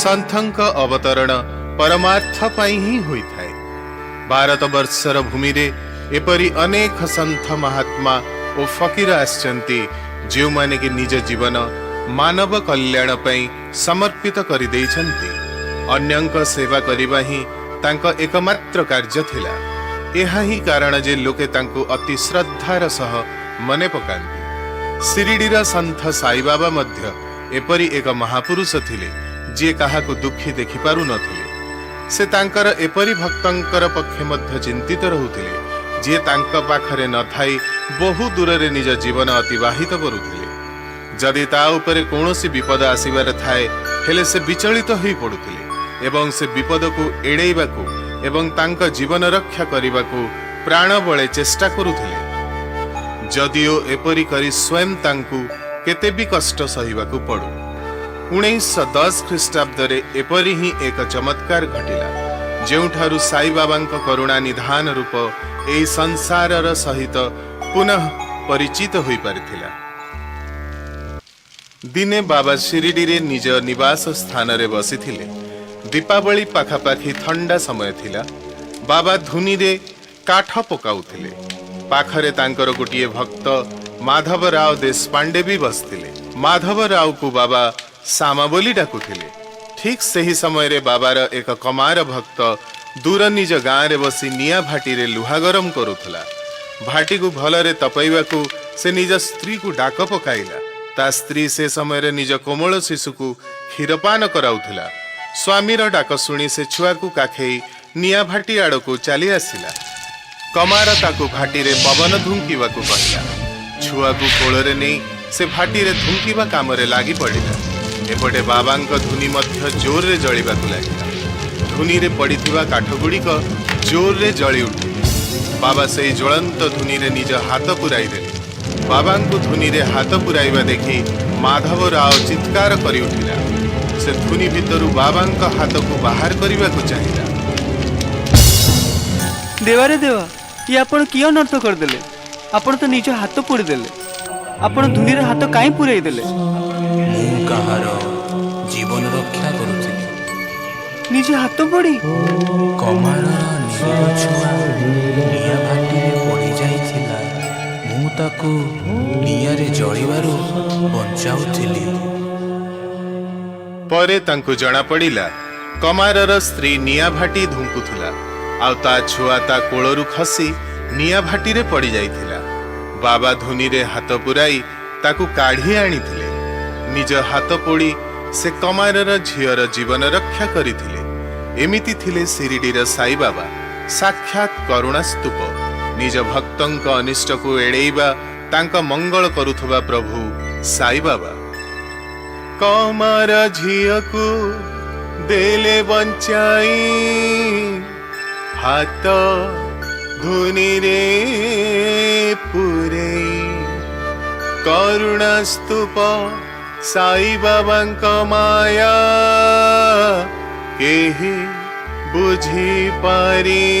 ସନ୍ଥଙ୍କ ଅବତରଣ ପରମାର୍ଥ ପାଇଁ ହିଁ ହୋଇଥାଏ। ଭାରତବର୍ଷର ଭୂମିରେ ଏପରି ଅନେକ ସନ୍ଥ, ମହାତ୍ମା ଓ ଫକୀର ଆସିଛନ୍ତି, ଯେଉଁମାନେ କି ନିଜ ଜୀବନ ମାନବ କଲ୍ୟାଣ ପାଇଁ ସମର୍ପିତ କରିଦେଇଛନ୍ତି। ଅନ୍ୟଙ୍କ ସେବା କରିବା ହିଁ ତାଙ୍କ ଏକମାତ୍ର କାର୍ଯ୍ୟ ଥିଲା। ଏହା ହିଁ କାରଣ ଯେ ଲୋକେ ତାଙ୍କୁ ଅତି ଶ୍ରଦ୍ଧାର ସହ ମନେ ପକାନ୍ତି। ଶିରିଡ଼ିର ସନ୍ଥ ସାଇବାବା ମଧ୍ୟ ଏପରି ଏକ ମହାପୁରୁଷ ଥିଲେ, ଯିଏ କାହାକୁ ଦୁଃଖୀ ଦେଖିପାରୁନଥିଲେ। ସେ ତାଙ୍କର ଏପରି ଭକ୍ତଙ୍କର ପକ୍ଷେ ମଧ୍ୟ ଚିନ୍ତିତ ରହୁଥିଲେ, ଯିଏ ତାଙ୍କ ପାଖରେ ନଥାଇ ବହୁ ଦୂରରେ ନିଜ ଜୀବନ ଅତିବାହିତ କରୁଥିଲେ। ଯଦି ତା ଉପରେ କୌଣସି ବିପଦ ଆସିବାର ଥାଏ, ହେଲେ ସେ ବିଚଳିତ ହୋଇ ପଡୁଥିଲେ ଏବଂ ସେ ବିପଦକୁ ଏଡ଼େଇବାକୁ ଏବଂ ତାଙ୍କ ଜୀବନ ରକ୍ଷା କରିବାକୁ ପ୍ରାଣବଳେ ଚେଷ୍ଟା କରୁଥିଲେ, ଯଦିଓ ଏପରି କରି ସ୍ୱୟଂ ତାଙ୍କୁ କେତେ ବି କଷ୍ଟ ସହିବାକୁ ପଡୁ। 1910 ଖ୍ରୀଷ୍ଟାବ୍ଦରେ ଏପରି ହିଁ ଏକ ଚମତ୍କାର ଘଟିଲା, ଯେଉଁଠାରୁ ସାଇବାବାଙ୍କ କରୁଣା ନିଧାନ ରୂପ ଏହି ସଂସାରର ସହିତ ପୁନଃ ପରିଚିତ ହୋଇପାରିଥିଲା। ଦିନେ ବାବା ଶିରିଡ଼ିରେ ନିଜ ନିବାସ ସ୍ଥାନରେ ବସିଥିଲେ। ଦୀପାବଳି ପାଖାପାଖି ଥଣ୍ଡା ସମୟ ଥିଲା। ବାବା ଧୁନିରେ କାଠ ପକାଉଥିଲେ। ପାଖରେ ତାଙ୍କର ଗୋଟିଏ ଭକ୍ତ ମାଧବ ରାଓ ଦେଶପାଣ୍ଡେ ବି ବସିଥିଲେ। ମାଧବ ରାଓକୁ ବାବା ସାମା ବୋଲି ଡାକୁଥିଲେ। ଠିକ୍ ସେହି ସମୟରେ ବାବାର ଏକ କମାର ଭକ୍ତ ଦୂର ନିଜ ଗାଁରେ ବସି ନିଆଁ ଭାଟିରେ ଲୁହା ଗରମ କରୁଥିଲା। ଭାଟିକୁ ଭଲରେ ତପାଇବାକୁ ସେ ନିଜ ସ୍ତ୍ରୀକୁ ଡାକ ପକାଇଲା। ତା ସ୍ତ୍ରୀ ସେ ସମୟରେ ନିଜ କୋମଳ ଶିଶୁକୁ କ୍ଷୀରପାନ କରାଉଥିଲା। ସ୍ୱାମୀର ଡାକ ଶୁଣି ସେ ଛୁଆକୁ କାଖେଇ ନିଆଁ ଭାଟି ଆଡ଼କୁ ଚାଲି ଆସିଲା। କମାର ତାକୁ ଭାଟିରେ ପବନ ଧୁଙ୍କିବାକୁ କହିଲା। ଛୁଆକୁ କୋଳରେ ନେଇ ସେ ଭାଟିରେ ଧୁଙ୍କିବା କାମରେ ଲାଗି ପଡ଼ିଲା। ଏପଟେ ବାବାଙ୍କ ଧୁନି ମଧ୍ୟ ଜୋରରେ ଜଳିବାକୁ ଲାଗିଲା। ଧୁନିରେ ପଡ଼ିଥିବା କାଠଗୁଡ଼ିକ ଜୋରରେ ଜଳି ଉଠିଲେ। ବାବା ସେଇ ଜ୍ୱଳନ୍ତ ଧୁନିରେ ନିଜ ହାତ ପୁରାଇ ଦେଲେ। ବାବାଙ୍କୁ ଧୁନିରେ ହାତ ପୁରାଇବା ଦେଖି ମାଧବ ରାଓ ଚିତ୍କାର କରି ଉଠିଲା। ସେ ଧୁନି ଭିତରୁ ବାବାଙ୍କ ହାତକୁ ବାହାର କରିବାକୁ ଚାହିଁଲା। ଦେବାରେ ଦେବା, ଇଏ ଆପଣ କି ଅନର୍ଥ କରିଦେଲେ? ଆପଣ ତ ନିଜ ହାତ ପୋଡ଼ିଦେଲେ। ଆପଣ ଧୁନିରେ ହାତ କାହିଁ ପୁରେଇ ଦେଲେ? ମୁଁ କାହାର ଜୀବନ ରକ୍ଷା କରୁଥିଲି। ନିଜ ହାତ ପୋଡ଼ି? କମାରର ନିରୀହ ଛୁଆ ନିଆଁ ଭାଟିରେ ପଡ଼ି ଯାଇଥିଲା। ମୁଁ ତାକୁ ନିଆଁରେ ଜଳିବାରୁ ବଞ୍ଚାଉଥିଲି। ପରେ ତାଙ୍କୁ ଜଣାପଡ଼ିଲା, କମାରର ସ୍ତ୍ରୀ ନିଆଁ ଭାଟି ଧୁଙ୍କୁଥିଲା ଆଉ ତା ଛୁଆ ତା କୋଳରୁ ଖସି ନିଆଁ ଭାଟିରେ ପଡ଼ି ଯାଇଥିଲା। ବାବା ଧୁନିରେ ହାତ ପୁରାଇ ତାକୁ କାଢ଼ି ଆଣିଥିଲେ। ନିଜ ହାତ ପୋଡ଼ି ସେ କମାରର ଝିଅର ଜୀବନ ରକ୍ଷା କରିଥିଲେ। ଏମିତି ଥିଲେ ଶିରିଡ଼ିର ସାଇବାବା, ସାକ୍ଷାତ କରୁଣା ସ୍ତୂପ। ନିଜ ଭକ୍ତଙ୍କ ଅନିଷ୍ଟକୁ ଏଡ଼େଇବା ତାଙ୍କ ମଙ୍ଗଳ କରୁଥିବା ପ୍ରଭୁ ସାଇବାବା। କମାର ଝିଅକୁ ଦେଲେ ବଞ୍ଚାଇ, ହାତ ଧୁନିରେ ପୁରେଇ। କରୁଣା ସ୍ତୂପ ସାଇ ବାବାଙ୍କ ମାୟା କେହି ବୁଝି ପାରିଲେନି।